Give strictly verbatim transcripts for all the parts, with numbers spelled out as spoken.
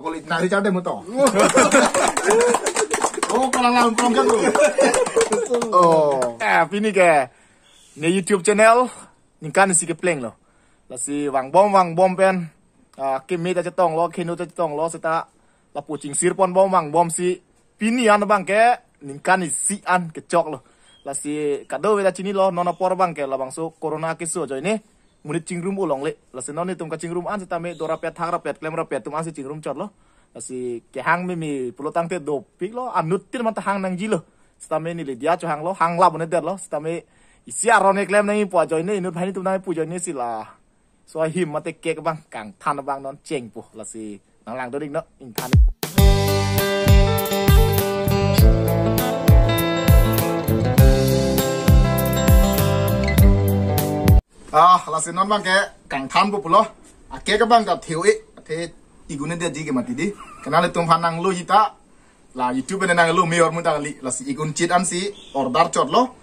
Kulit nari cade mo to. Oh, kalang lang prong kan. Oh. Eh, pini ke ne YouTube channel ningkan isi kepleng lo. Lasi vangbom vangbom pen, ah, keme ta chetonglo, kheno ta chetonglo, seta lapu chingsir ponbom vangbomsi pini an abang ke ningkan isi an kechok lo. Lasi kadokave ta chinilo, non apor abang ke labangso corona keso ajoine monit chingrum ulongle. Lasi non netum kachingrum an setame do rapet, thak rapet, klem rapet atum ansi chingrum chotlo. Lasi kehang meme pulotangte dopik lo, anuttin manta hang nangjilo. Setame neli diya chohanglo, hang lap un-edetlo. Setame isi aron keklem nangji pu ajoine, inut banghini atum nangpu ajoine si laso ahim mate cake abang kangthan abang non chengpo. Lasi nanglangdun iknon, ingthan. Ah, lasi non abang ke kangthanpo pulo. A-cake abang ta theo-e, athe ik un-edetji ke mati di. Kenal atum aphan nanglo jita. La YouTube pen nanglo me or muta kali, lasi ik un-chit ansi order chotlo.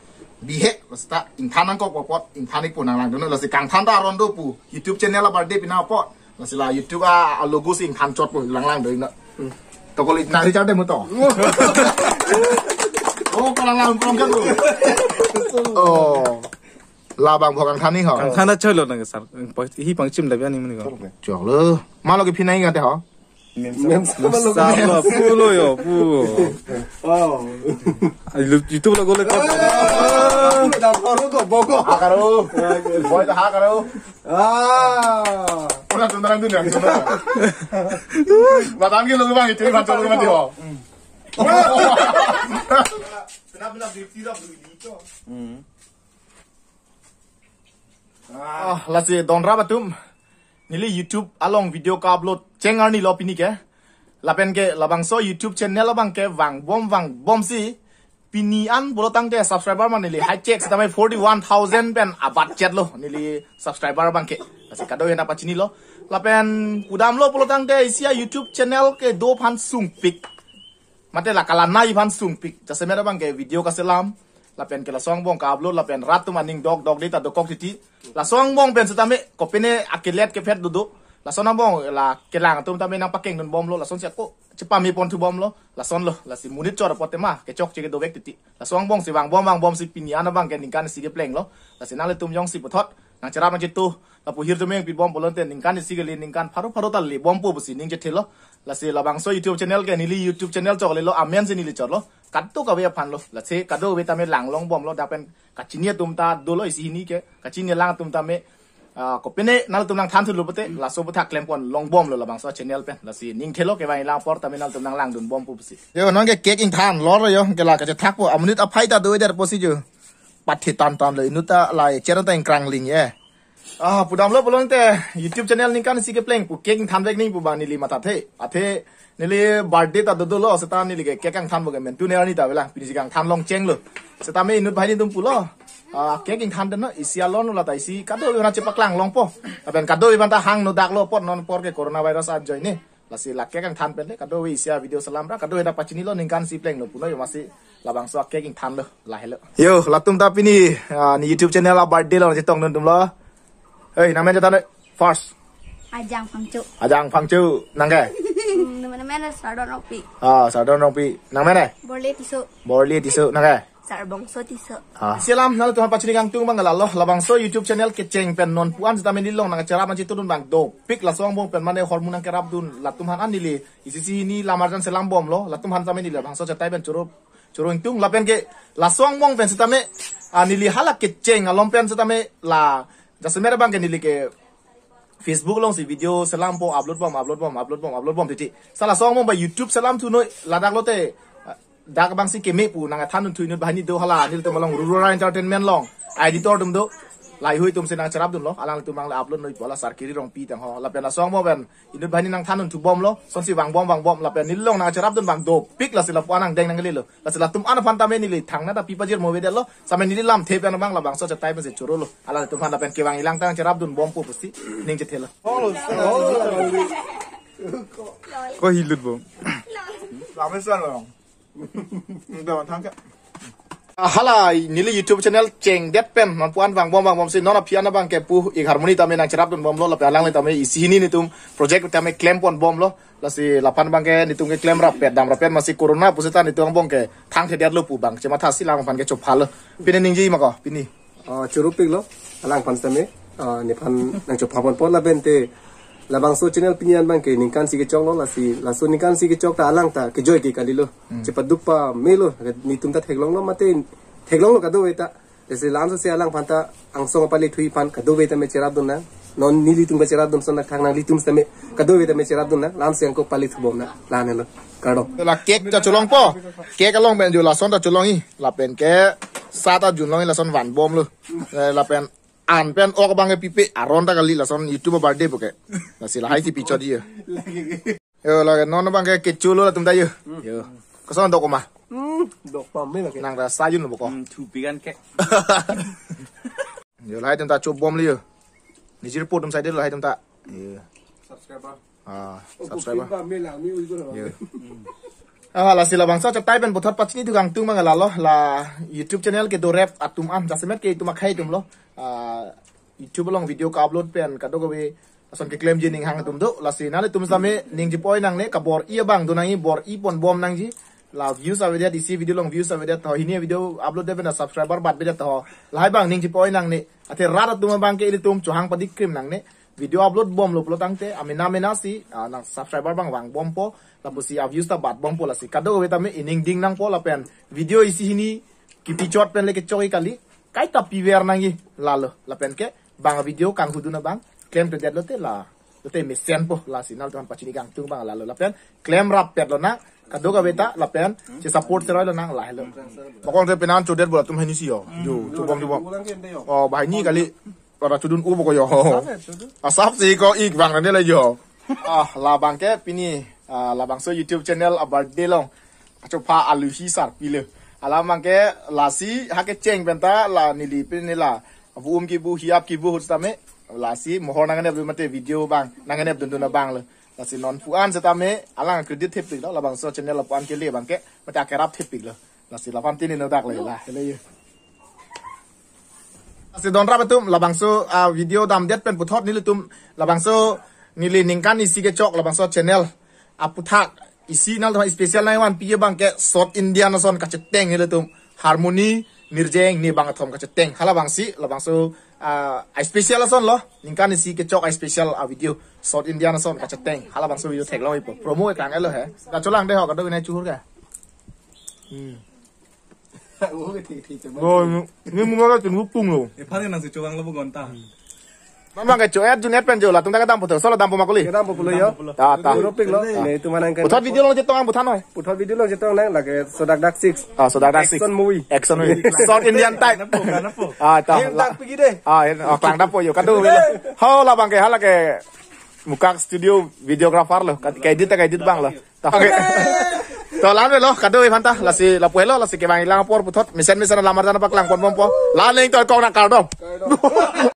Bihe, lasi ta ingthan nangkok apot, ingthan ikpo, nanglangdun, lasi kangthan ta aron do pu YouTube channel a-birthday pina apot. Lasi la YouTube a, a-logo si ingthan chotpo, langlangdun iknon. To kulit nari cade mo to. Oh, kalang lang prong kan. Oh. Labang bho kangthan ni ho. Kangthan ta choi lo nang sar. Hi pangchim da biani muni ko. Chok lo. Malo ke phinai kan te ho. Mem sama lo. Sar lo, pu lo yo, pu. Oh. Ai, lu, YouTube lo gole ko. Pu lo dam ko lo ko, boko. Ha karo. Boy ta ha karo. Ah. Pura tu narang dunia. Batang ke lo bang itu, bang, coba mati ho. Kenapa nak di tidak begitu? Hmm. Ah, lasi donrap atum. Neli YouTube along video ka-upload cheng arni lo pini ke. Lapen ke labangso YouTube channel abang ke vangbom vangbomsi pini an pulotangte subscriber ma neli hai chek setame forty-one thousand pen abat chet lo neli subscriber abang ke. Lasi kadokave ta pachinilo. Lapen pudamlo pulotangte isi a-YouTube channel kedo aphan sungpik. Mate la kalanai aphan sungpik. Jasemet abang ke video kaselam. Lapen ke laso angbong ka-upload, lapen rat atum aning dokdok de ta dokok titi. Laso angbong pen setame kopine akelet kephet dodo. Laso angbong la kelang atum tame nangpakengdunbomlo. Lasonsi ako chepame ponthu bomlo. Lason lo, lasi monit chor apot tema kechokche kedovek titi. Laso angbongsi vangbom vangbomsi pini an abang ke ningkan isi kepleng lo. Lasi nanglitum jongsi puthot nangcherap nangchetu, lapu hirjume nangpibom pulote ningkan isi kali, ningkan pharo pharo ta lebompo pusi ning chethelo. Lasi labangso YouTube channel ke neli YouTube channel chokle lo, amen si neli chotlo. Kadokave aphan lo. Lasi kadokave tame langlongbomlo, dak pen kachini atum ta dolo isi hini ke. Kachini lang atum tame, ah, kopine nanglitum nangthan thulo pute, laso aphuthak klem ponlongbomlo labangso channel pen. Lasi ning thelo, kevang ilang apor tame nanglitum nanglangdunbompo pusi. Yo, non ke cake ingthan lo yo, ke la kachethakpo, amonit aphai ta do-eder pusi jo. Pathe tan tan lo, inut ta la cherang ta ingkrang ling ye. Ah, pudamlo pulote YouTube channel ningkan isi kepleng pu cake ingthanvek nangji pu abang neli mathathe. Athe neli birthday ta dodolo, seta neli ke cake kangthanpo ke mentu ne arni ta avelang, pinisi kangthan long chenglo. Setame inut banghini atum pulo. Ah, cake ingthan den non, isi alon lo ta isi kadokave aphan chepaklang longpo. Lapen kadokave aphan ta hang nodak lo apot non apor ke coronavirus ajoine. Lasi la cake kangthan pen le, kadokave isi a-video selam ra, kadokave ta pachinilo, ningkan isi plenglo punon yo, masi labangso a-cake ingthanlo, lahelo. Yo, latum ta pini, ah, ne YouTube channel a-birthday lo, chetongdun atum lo. Hei, nangmen chethan noi. First. Ajang Phangcho. Ajang Phangcho, nang ke? Hmm, nangmen, nangmen Sardon Rongpi. Ah, Sardon Rongpi. Nangmen eh? Borli Tisso. Borli Tisso, nang ke? Sarbongso Tisso. Ah. Selam, nanglitum aphan pachini kangtung abang lalo, labangso YouTube channel kecheng pen non pu-an setame neli along nangcherap nangchetudun abang dopik, laso angbong pen mane hormu nangkerapdun latum aphan an neli isi isi hini lamarjan selambomlo, latum aphan setame neli labangso chetai pen choro, choro ingtung, lapen ke laso angbong pen setame, ah, neli hala kecheng along pen setame la jasemet abang ke neli ke Facebook alongsi video selampo, upload bom, upload bom, upload bom, upload bom titi. Sa laso angbong ba YouTube selam thu noi, ladak lote, ah, dak abangsi keme pu nangthan thunon, inut banghini do hala, nelitum along Rural Entertainment along editor atum do. Lahei hui atumsi nangcherapdunlo, alangtum abang le upload noipo, la Sarkiri Rongpi tang ho. Lapen laso angbong pen inut banghini nangthan thunon thubomlo, sonsi vangbom vangbom, lapen neli along nangcherapdun abang dopik, lasi lapu-an angdeng nanglelo. Lasi latum an aphan tame neli thangnat ta pi pajir mo avedetlo. Setame neli lamthe pen abang labangso chetai pensi chorolo. Alangtum aphan lapen kevang ilang tang cherapdunbompo pusi ning chethelo. Ko hilut bo. Lamen san lo. Udah matang ka. Hala, neli YouTube channel chengdet pen, non pu-an vangbom vangbomsi, non aphi-an abangke pu ik Harmony tame nangcherapdunbomlo, lapen alangli tame isi hini netum project tame klemponbomlo, lasi laphan abangke netum keklem rappet, dam rappet masi corona puseta netum angbong ke thangthedetlo pu abang, chemathasi alangphan ke chophalo. Pini ningje ma ko, pini. Oh, choro piklo, alangphan sitame, oh, nephan nangchophaponpo lapen te, labangso channel pini an abangke ningkan isi kechoklo, lasi, laso ningkan isi kechok ta alang ta kejoi ke kalilo. Hmm. Chepaduk pamelo, netum ta theklonglo mate, theklonglo kadokave ta. Lasi lamso si alangphan ta angsong pali thui aphan kadokave tame cherapdun nang. Non nelitum ta cherapdun son thang nanglitum sitame kadokave tame cherapdun nang. Lamsi angko pali thubom nang. La-an helo. Kardom. La cake ta cholongpo. Cake along pen jo lason ta cholongji. Lapen ke sa ta junlongji lason vanbomlo. Eh, lapen an pen ok abangke pipe aron ta kali lason YouTube birthday puke. Lasi lahai si pichotji. Yo, lake non abangke kecholo latum ta yo. Hmm. Yo. Koson dok ma? Hmm, dok pamelo ke. Nang ta sa junlo ko. Hmm, thupi kan ke. Yo, lahai atum ta chobomlo yo. Nijir po atum saide lahai atum ta. Yo. Subscriber. Ah, oh, subscriber. Pamelo lang, mi ui ko lo. Yo. Ah, lasi labangso achatai pen puthot pachini thu kangtung abang lalo, la YouTube channel kedo rep atum an, jasemet ke itum akhei atumlo. Ah, YouTube along video ka-upload pen kadokave ason keklemji aning hang atum do. Lasi nanglitum sitame ningje poi nangne, kabor-i abang do nangji, bor-i ponbom nangji. La views avedet, isi video along views avedet, ho hini video upload det pen subscriber batbedet ho. Lahai abang ningje poi nangne. Athe rat atum abangke ilitum chohang padikkrim nangne. Video upload bomlo pulo tangte, amena mena si, ah, nang subscriber abang vangbompo, lapusi a views ta batbompo, lasi kadokave tame ining ding nangpo lapen video isi hini kipichot pen le kechokji kali, kaita piver nangji lalo, lapen ke bang video kanghudun abang klemtedetlo te la, lote mesenpo, lasi nanglitum pachini kangtung abang lalo, lapen klem rappetlo nang, kadokave ta lapen che support seroi lo nang, lahelo. Bokong te penan chodet bola tum hini si yo. Jo, chobom chobom. Oh, banghini kali. Ora chodun-o bok yo. Asap si ko ik abang nande la yo. Ah, labangke pini, ah, labangso YouTube channel a-birthday along kachopha aluhi sarpilo. Alam abangke lasi ha kecheng pen ta la neli pini la abu um kibu hiap kibu ahut sitame lasi mohor nangnep mate video abang nangnepdundun abanglo. Lasi non pu-an sitame alang credit thepiklo, labangso channel pu-an kele abangke mate akerap thepiklo. Lasi laphan tini nodak le la. Hele yo. Lasi don rap atum labangso, ah, video damdet pen puthot nelitum labangso neli ningkan isi kechok labangso channel aputhak isi nangtum special nangvanpi abangke South Indian ason kacheteng nelitum Harmony Mirjeng ne bang athom kacheteng. Halabangsi labangso, ah, special asonlo, ningkan isi kechok a-special a-video South Indian ason kacheteng. Halabangso video theklongpo. Promo eklang elo he. Kacholang de ho kadokave nai chuhur ke. Hmm. Oh, ini, ini mula kan tunggu pung lo. Ephan nang si chuang lo bukan ta. Mama ke chuet junet pen jo latum ta kedampo tho, solo dampo ma kuli. Kedampo pulo yo. Ta, ta. Choro piklo. Ne itum anang kan. Puthot video along chetong ang puthot noi. Puthot video along chetong nang lake Sodak Dak six. Ah, Sodak Dak six. Action movie. Action movie. South Indian type. Kanapo, kanapo. Ah, ta. Yang la- dak pigi de. Ah, ini, oh, klang dampo yo. Kadu. Ho labangke, halake Mukak Studio videographer lo. Ka-, ka-edit ta ka-edit abanglo. Okay. To la-an lo, kadu aphan ta, lasi lapu helo, lasi kevang ilang apor puthot, mesen mesen lamar jana paklangponbompo. La-an ning to kong nang kardom.